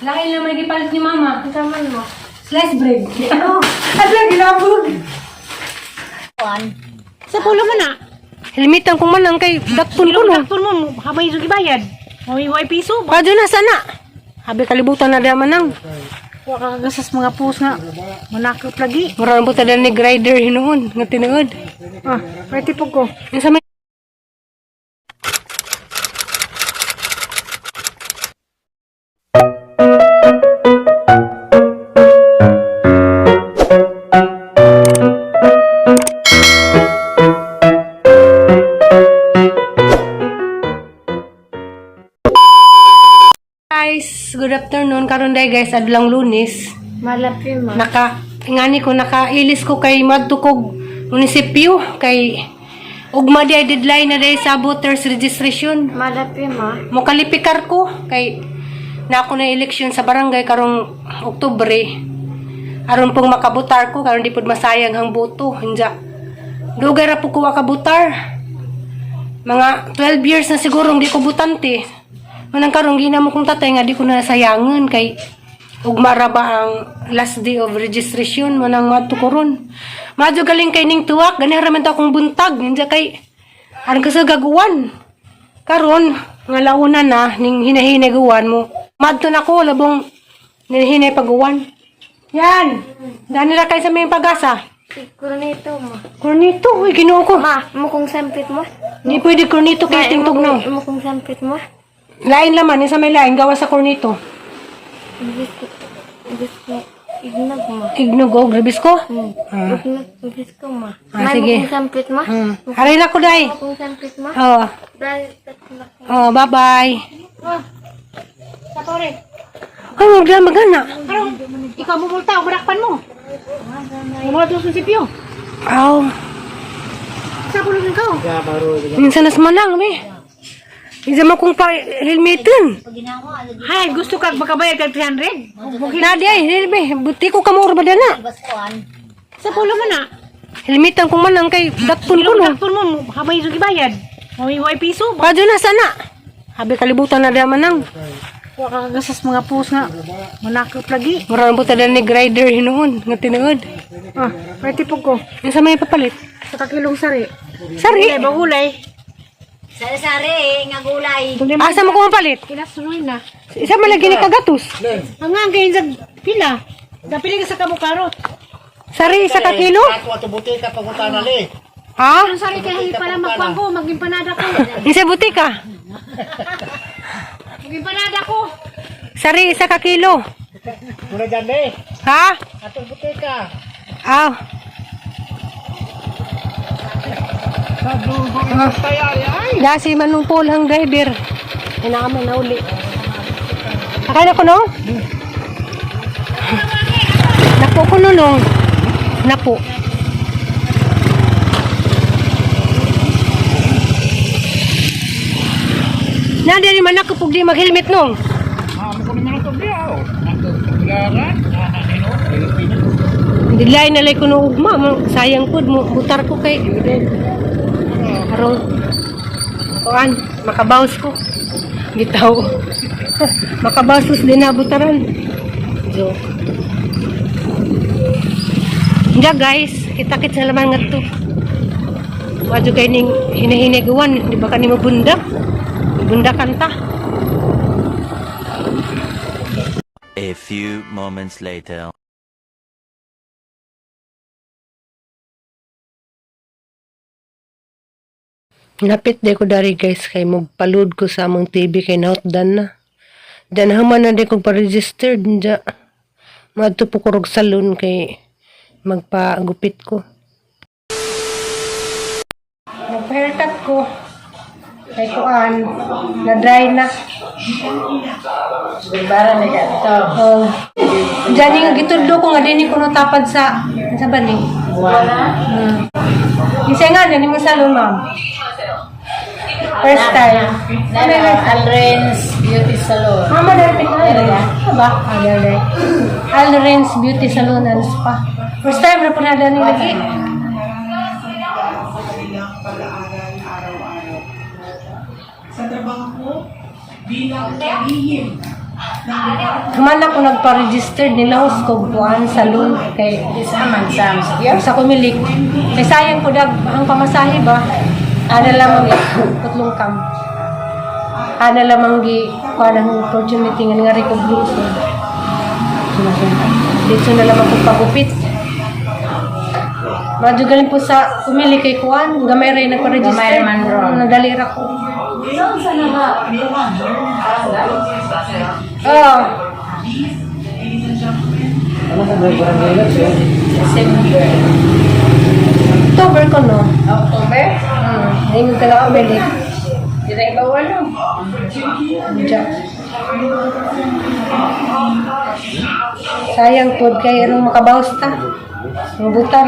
Lain na may gipalit ni mama. Ang man mo. Slice bread. Oh, ala gilabog. Sa pulo mo na. Helmitan kung man lang kay dakpon ko no. Dakpon mo, habay yung gibayad. May way piso. Kadyo na sana. Habi kalibutan na daman nang. Wa ka kagasas mga pus nga. Manakop lagi. Mura po tada ni grider hinuon nga tinuod. Ah, may tipog ko. Yung sa may. Guys, good afternoon. Karon day guys, adlang Lunes. Malapi mo. Naka ngani ko nakailis ko kay madto kog munisipyo kay ugma di ay deadline na day sa voters registration. Malapi mo. Mokalipikar ko kay na ako na eleksyon sa barangay karong Oktubre. Aron pong makabutar ko karon di pud masayang ang boto. Hinja. Dugay ra po ko kabutar. Mga 12 years na siguro di ko butante. Manang karon ginamo kong tatay nga di ko na sayangan kay ugma ra ba ang last day of registration manang madto ko ron. Madyo galing kay ning tuwak gani ra man ta akong buntag hinja kay aron kasi gaguan. Karon nga launa na ning hinahinay guwan mo. Madto na ko labong hinahinay paguwan. Yan. Dani ra kay sa may pag-asa. Kurnito mo. Kornito, uy Ginoo ko. Ma, mo kong sampit mo. Di pwede kornito kay tingtog no. Mo kong sampit mo. Lain laman, isa may lain gawa sa kornito. Gusto ignog mo. Ignog og rebis ko. Ah. Ignog gusto mo. Ah, sige. Mo kong sampit mo. Aray na ko day. Mo kong sampit mo. Oh, Dahil tatlo. oh, bye-bye. Sa tore. Ay, magla magana. Karon, ikaw mumulta o marakpan mo. Mumulta sa munisipyo. Aw, Sa pulo ka. minsan nas manang be. Isa man kong pa helmetin. Hay, gusto ka makabayad kag 300? Na di ay, di be, buti ko kamor ba na. Sa pulo mo na. Helmetan kung man lang kay dakpon ko no. Dakpon mo, habay yung gibayad. May way piso. Kadyo na sana. Habi kalibutan na daman nang. Wa ka kagasas mga pus nga. Manakop lagi. Mura po tada ni grider hinuon nga tinuod. Ah, may tipog ko. Yung sa may papalit. Sa kakilong sari. Sari. Gulay ba gulay? Sari-sari, nga gulay. Asa mo ko mapalit? Kinasunoy na. Isa man lagi ni kagatos. Ang nga kayo sa pila. Napili ka sa kamukarot. Sari isa ka kilo? Ako ato butika pagutana le. Ha? Ang sari kay para magkuhan ko, magimpanada ko. Isa butika. Magimpanada ko. Sari isa ka kilo. Muna dyan le. Ha? Ato butika. Aw. Ay. Dasi manong Paul ang driver. Inaaman na uli. Akala na ko no? Napo ko no no. Napo. Na diri man ako pug di mag-helmet nong. Ah, mo kuno man to biya. Ato tuglaran. Ah, ano? Dilay na lay ko no ugma mo sayang pud mo butar ko kay aron kuan makabaws ko. Bitaw. Makabaws ko din na butaran. Joke. Nga guys, kita-kit sa laman nga to. Wadyo kay ning hinahinay-guwan, di ba kanimo bunda? Bunda kanta. A few moments later. Napit di ko dari guys kay magpaload ko sa among TV kay nautdan na. Dan haman na di ko pa-registered dya. Madto po ko rog salon kay magpagupit ko. Nagpa-haircut ko. Kay kuan, na dry na. Bara na ganito. Oh. Diyan yung gitudlo ko nga din ko natapad sa sa ba ni? Wala. Isa nga na ni mo salon ma'am. First time. Nana, Alren's Beauty Salon. Mama, dahil pinay. Ba? Ah, dahil. Alren's Beauty Salon and Spa. First time na po na dahil lagi. Sa trabaho ko bilang kalihim. Human ako nagpa-register nilahos ko buwan salon kay Isa man sa studio. sa kumilik. Kay sayang po dag ang pamasahe ba? Ana lamang putlong kam. Ana lamang gi kuan ang opportunity nga nga ko blues. Dito na lamang ko pagupit. Madyo galing po sa kumili kay kuan, gamay ray nagpa-register. Gamay man ron. Nadali ra ko. Oh. Ano sa barangay election? December. October ko no. October? Ayun talaga kumilik. Di na ibawal no? Diyan. Sayang po kay anong makabawas ta. Mabutan.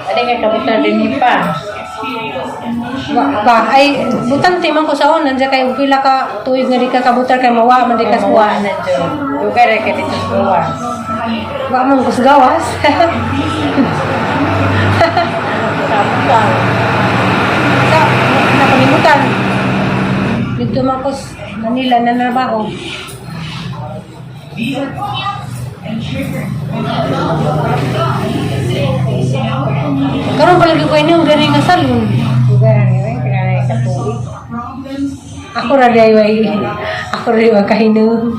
Ano nga kabutan din pa? Wa ba ay butan ti man ko sa on nandiyan kay ug pila ka tuig nga di ka kabutar kay mawa man di ka Kamuha kuha. na dyan. Dugay ra ka dito sa gawas. Wa man ko sa gawas. Kabutan. Sa nakalimutan. Dito man ko sa Manila na trabaho. Karon palagi ko inyong gani nga salon. Dugay ra ni kaya ka tuig. Ako ra day way. Ako ra day kahinum.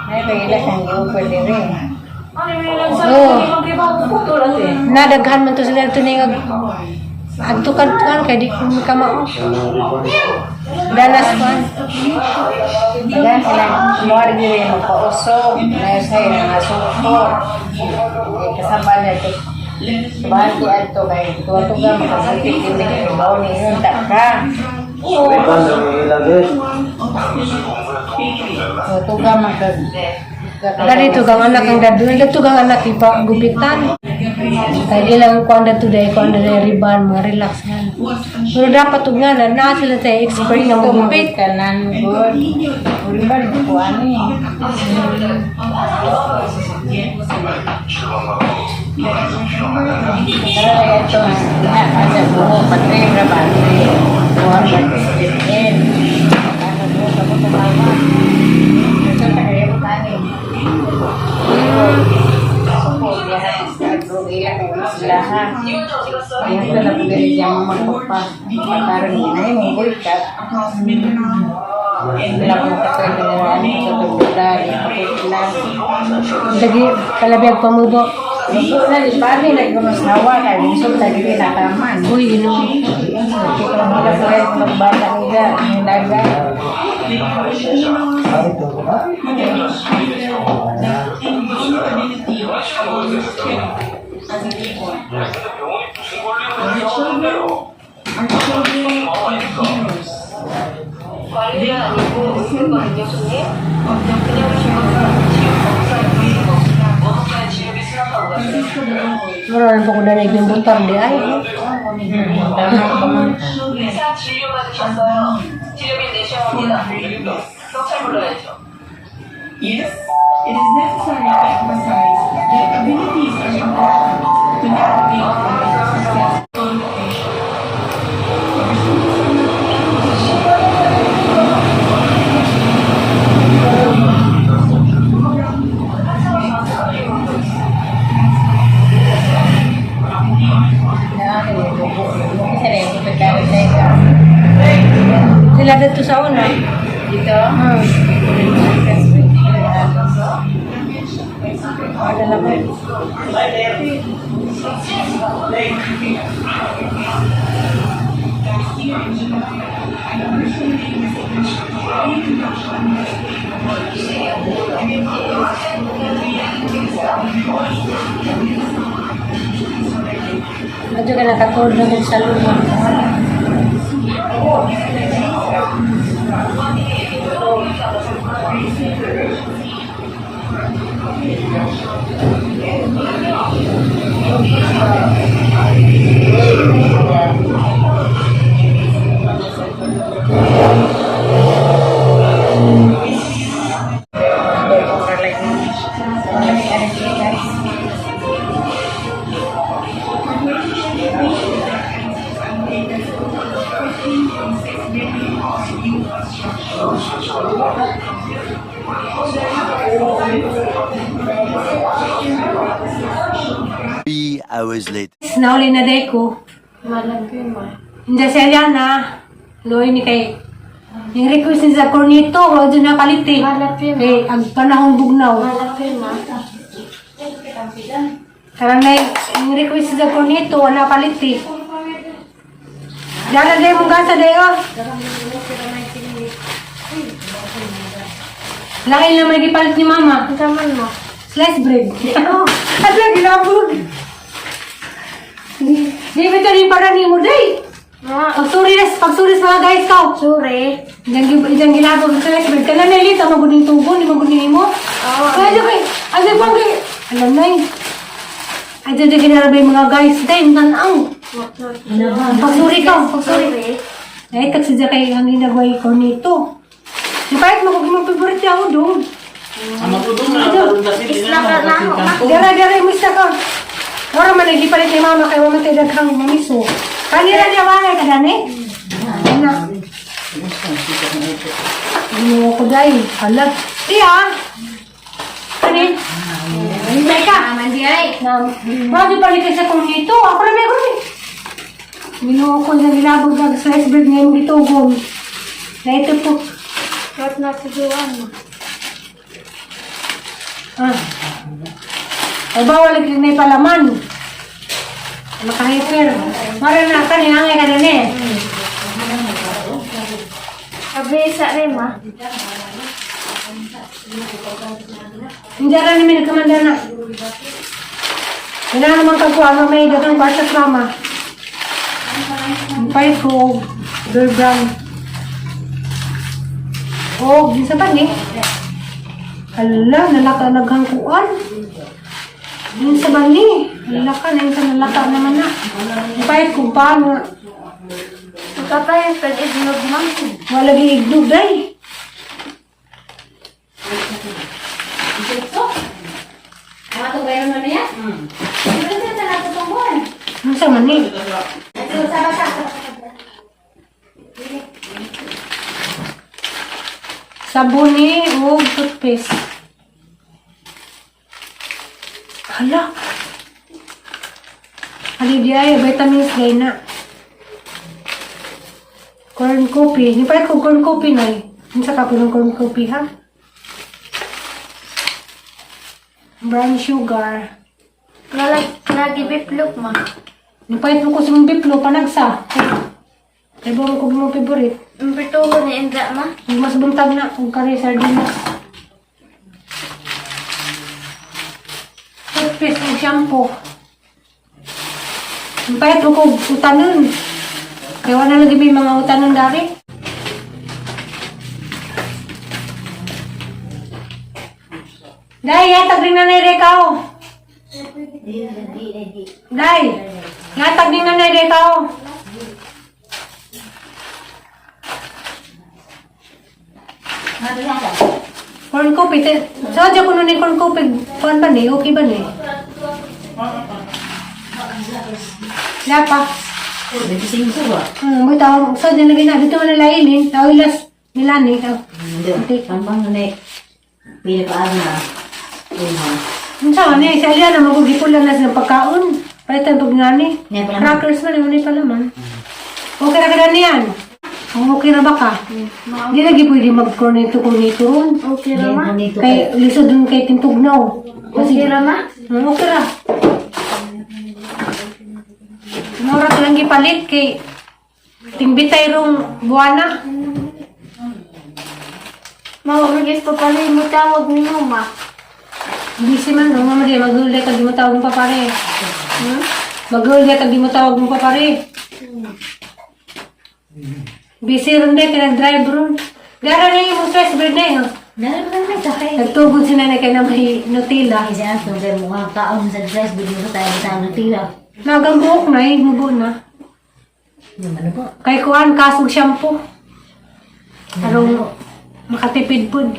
Ay pagila kang giupod diri. Oo. Nadaghan man to sila ito nga adto kan tuan kay di ko kamao. Danas kuan. Dagan sila muar diri magpausog na sa nga suko. Eh, kasabal na ito. Bahagi adto kay tuwa-tuga makasakit din ni trabaho ni yun ta ka. Riban ang ilagay. Tuwa-tuga magkag Dali to kang anak ang dadu, dito kang anak ipa gupitan. Kay di lang kuan dito day kuan dai riban mga relax nga. Pero dapat ug nga na naa sila sa expert nga magupit. Kanan good. Uriban ko ani. Kaya ito na ada buho patay ra ba? Buha ba in. Ano buho ka mo tumawa. Ito ta kaya mo tani. Suko diha sa ila kay sila ha. Yung sa napagdali siya mo magpapa. Pataran niya na yung boycott. Wala ko makatoy na ano sa tubulan. Ipakit lang. Dagi kalabiyag pamubo. Luto na di pa ni nagkumasawa kay lisod na dili nataman. Uy, ino. Kita nila po ay magbata nila ng dagat. Ay, ito ba? Mura na po ko na yung butar di ay. Tama ka man. 의사 진료 받으셨어요. 치료비 내셔야 합니다. 경찰 불러야죠. Yes, it is necessary to emphasize that abilities are important to navigate life successfully. Sila dito sa una. Dito? Ano lang. Medyo ka nakatulog na din sa luma. 3 hours later. Nauli na day ko. Hindi siya yan na. Loy ni kay yung request ni sa Cornito, o dyan na palit eh. Kay ang panahon bugnaw. Karang na yung request sa Cornito, wala palit eh. Dara day mong gasa day oh. Laki na may gipalit ni mama. Slice bread. At lang ginabog. Di ba ito rin para ni mo day? Pagsuris, pagsuris mga guys ka. Sure. Diyan ginabog sa slice bread. Kana na lita maguning tubo ni maguning mo. Oo. Kaya kay, ano ba kay? Alam na eh. Ay diyan ginarabay mga guys, day tanaw. Pagsuri ka, pagsuri. Ay tagsidya kay ang ginagaway ko nito. Yung kahit mo favorite ako doon. Ang magudong na karon kasi di na makakasing Dara, dara, imista ka. Ora man naggipalit ni mama kay wa man tay daghang mamiso. Kanira niya ba kay kadani? Ana. Ano ko dai? Halag. Iya. Ani? Hintay ka. Aman di ay. Na, wag palit sa kong dito. Ako na meron eh. Ginuo ko na gilabog ng slice bread ngayong gitugong. Na ito po. Wat na sa juan mo. Ah. Ay bawal lagi na palaman. Makahiper. Mara na ka ni angay ka na ni. Abi sa rin ma. Hindi ra ni nagkamanda na. Wala naman kang kuha may daghang kwarta sa mama. Ang pay ko, girl brown. Oh, ginsa pa ni? Hala, nalaka naghang kuan. Ginsa ba ni? Hala ka, na ka nalaka naman na. Ang pay ko pa, nga. Magkapayag pag iglog ma. Wala giigdog day. Ano sa man ni? Sabon ni o toothpaste. Hala. Ali di ay vitamins gay na. Corn coffee. Ni pa ko corn coffee na eh. Unsa ka po ng corn coffee ha? Brown sugar. Lagi biplog ma. Nipahit mo ko sa mong biplo, panagsa. Kay ba ko mo favorite? Umpituho ni Indra ma. Yung mas buntag na, kung kare sardinas. Toothpaste ug shampoo. Nipahit mo ko utanon. Kaya wala lagi may mga utanon dari. Dai, yatag rin na na ikaw. Dai, yatag din na na ikaw. Corn coffee. Sa dyan ko nun yung corn coffee. Kuan ba ni? Okay ba ni? Wala pa. 25 ba? May tawag. Sa dyan lagi na. Dito man nalailin. Tawag ilas. Nilani. Hindi. Kampang na eh. Pila pa na. Una. Ang sa ni? Sa alyan na magugipol lang nas ng pagkaon. Palitan pag ngani. May palaman. Crackers man. Yung palaman. Okay na ka na niyan. Kung okay na ba ka? Hindi lagi pwede mag-cornito-cornito ron. Okay ra ma. Dito Kay, lisod dun kay tintugnaw. Okay ra ma. Okay ra. Mura ko lang gipalit kay tingbitay rong buwana. Mao magis pa pala mo tawag ni mama. Busy man no, mama di magulay kag di mo tawag mo pa pare. Magulay kag di mo tawag mo pa pare. Busy ron day kay nag-drive ron. Gara na yung stress bread na yun. Meron na may sakay. Nagtugod si nanay kay na may Nutella. Ay, siya ang tungkol mukha kaon sa dress, bigyan ko tayo sa Nutella. Nagambuok na eh, mubo na. Yung ano po? Kay kuan kasog shampoo. Arong makatipid pud.